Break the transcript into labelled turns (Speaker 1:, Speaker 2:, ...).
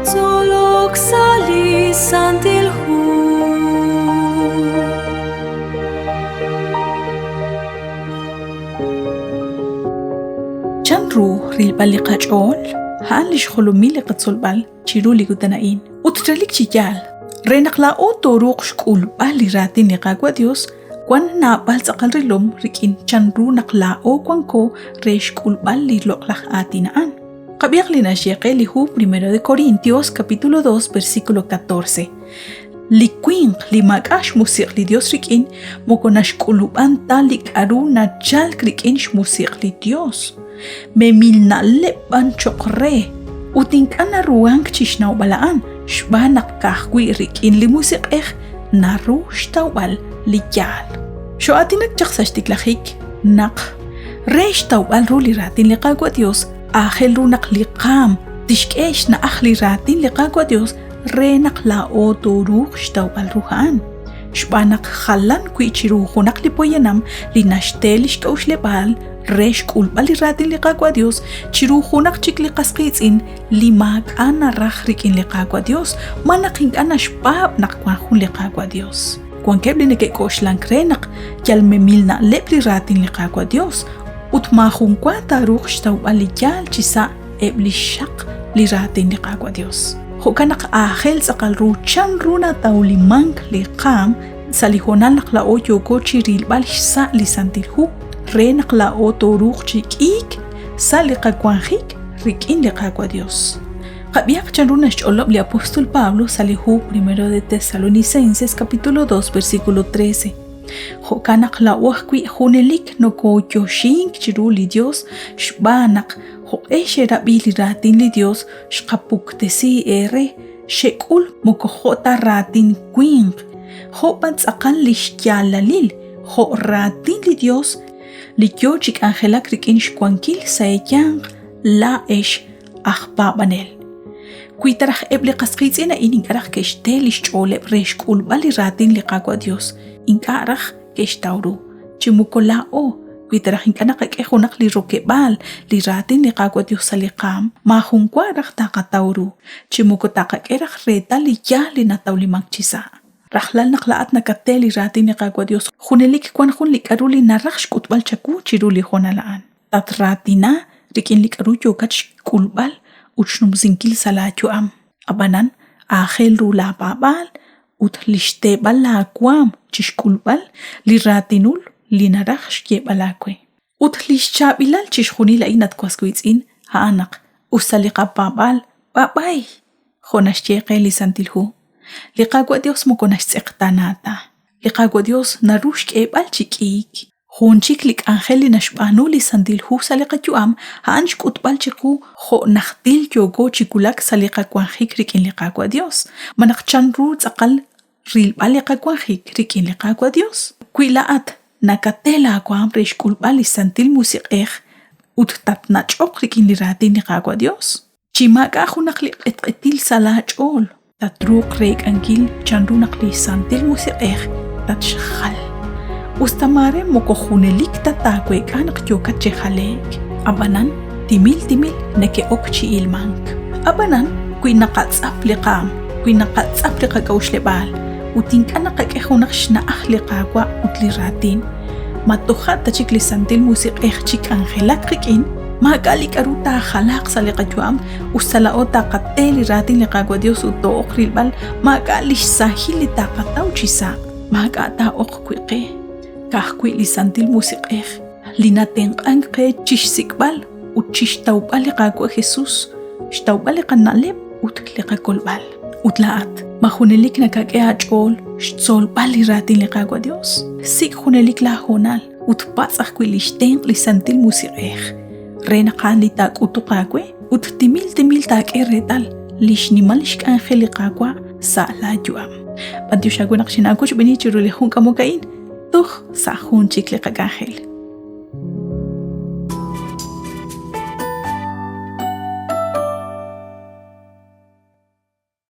Speaker 1: Tzolok sa' li Santil Hu.
Speaker 2: Chan ru rilb'al li qach'ool? A'an li xjolomil li qatzolb'al chiru li kutan a'in. Ut relik chi yaal, re naq laa'o tooruuq xk'ulb'al li raatin li Qaawa' Dios, wan naab'al tz'aqal rilom rik'in chan ru naq laa'o wanko re xk'ulb'al li loq'laj aatin a'an. Qab'ihaq li naxye qe li hu Primero de Corintios capítulo 2 versículo 14. Li winq li maak'a' xmusiq' li Dios rik'in moko naxk'ulub'an ta li k'a'ru nachalk rik'in xmusiq' li Dios. Memil na'leb' b'an cho'q re ut ink'a' naruhank chi xnawb'al a'an xb'aan naq ka'ajwi' rik'in li Musiq'ej naru xtawb'al li yaal. Xoo'aatinak chaq sa' xtiklajik naq re xtawb'al ru li raatin li Qaawa' Dios aajel ru naq li qaam tixk'e xna'aj li raatin li Qaawa' Dios re naq laa'o tooruuq xtawb'al ru a'an. Xb'aan naq jalan wi' chiru junaq li poyanam li naxte li xk'a'uxleb'aal re xk'ulb'al li raatin li Qaawa' Dios chiru junaq chik li qas qiitz'in li maak'a' naraj rik'in li Qaawa' Dios, ma naq ink'a' naxpaab' naq wan jun li Qaawa' Dios. Wankeb' li neke'k'oxlank re naq yal memil na'leb' li raatin li Qaawa' Dios ut maajun wa taaruuq xtawb'al li yaal chi sa' eb' li xxaq li raatin li Qaawa' Dios. Jo'kan naq aajel tz'aqal ru chan ru natawlimank li qaam sa' li hoonal naq laa'o yooko chi rilb'al xsa' li Santil Hu re naq laa'o tooruuq chi k'iik sa' li qawanjik rik'in li Qaawa' Dios. Qab'ihaq chanru naxch'olob' li apóstol Pablo sa' li hu Primero de Tesalonicenses capítulo 2 versículo 13. Jo'kan naq laa'o ajwi' junelik nokooyoxink chiru li Dios xb'aan naq jo'q'e xerab'i li raatin li Dios xqapuktesi eere xek'ul moko jo' ta raatin winq, jo' b'an tz'aqal li xyaalalil, jo' raatin li Dios li yo chi k'anjelak rik'in xwankil sa' eeyanq laa'ex aj paab'anel. Wi ta raj eb' li qas qiitz'in a'in ink'a' raj ke'xte li xch'ooleb' re xk'ulb'al li raatin li Qaawa' Dios, ink'a' raj ke'xtaw ru. Chi moko laa'o, wi ta raj ink'a' naqak'e junaq li rokeb'aal li raatin li Qaawa' Dios sa' li qaam, maajun wa raj taqataw ru, chi moko taqak'e raj reetal li yaal li natawlimank chi sa'. Rajlal naq laa'at nakate li raatin li Qaawa' Dios, junelik wan jun li k'a'ru li naraj xk'utb'al chawu chiru li hoonal a'an. Tatraatina rik'in li k'a'ru yookat xk'ulb'al ut xnumsinkil sa' laa yu'am. A'b'anan, aajel ru laa paab'aal ut lix teeb'al laa waam chixk'ulb'al li raatinul li naraj xyeeb'al aawe. Ut lix chaab'ilal chixjunil a'in, at was wiitz'in, a'an naq us ta li qapaab'aal b'ab'ay jo' naxye qe li Santil Hu, li Qaawa' Dios moko naxtz'eqtaana ta. Li Qaawa' Dios naru xk'eeb'al chi k'iik. Jun chik li k'anjel li naxb'aanu li Santil Hu sa' li qayu'am a'an xk'utb'al chiqu jo' najtil yooko chi wulak sa' li qawanjik rik'in li Qaawa' Dios, malaj chanru tz'aqal rilb'al li qawanjik rik'in li Qaawa' Dios. Wi laa'at nakate laawaanm re xk'ulb'al li Santil Musiq'ej ut tatnach'oq rik'in li raatin li Qaawa' Dios, Chi maak'a' junaq li q'etq'etil sa' laach'ool, tatruuq reek'ankil chanru naq li Santil Musiq'ej tatxjal. Us ta maare moko junelik ta taaweek'a naq yookat chi jale'k, ab'anan timil timil neke'ok chi ilmank. Ab'anan, wi naqatz'ap li qaam, wi naqatz'ap li qak'a'uxleb'aal, ut ink'a' naqak'e junaq xna'aj li Qaawa' ut li raatin, ma toja' ta chik li Santil Musiq'ej chi k'anjelak qik'in, maak'a' li k'a'ru taajalaaq sa' li qayu'am, us ta laa'o taqate li raatin li Qaawa' Dios ut too'oq rilb'al, maak'a' lix sahil li taqataw chi sa', maak'a' taa'oq wi' qe, ka'ajwi' li Santil Musiq'ej li natenq'ank qe chixsik'b'al ut chixtawb'al li Qaawa' Jesus, xtawb'al li qana'leb' ut li qakolb'al. Ut laa'at, ma junelik nakak'e aach'ool xtzolb'al li raatin li Qaawa' Dios? Sik' junelik laa hoonal ut patz' ajwi' lix tenq' li Santil Musiq'ej re naq a'an li taak'utuq aawe ut timil timil taak'e reetal li xnimal xk'anjel li Qaawa' sa' laa yu'am. B'antiox aawe naq xinaawochb'eeni chiru li jun k'amok a'in toj sa' jun chik li qak'anjel.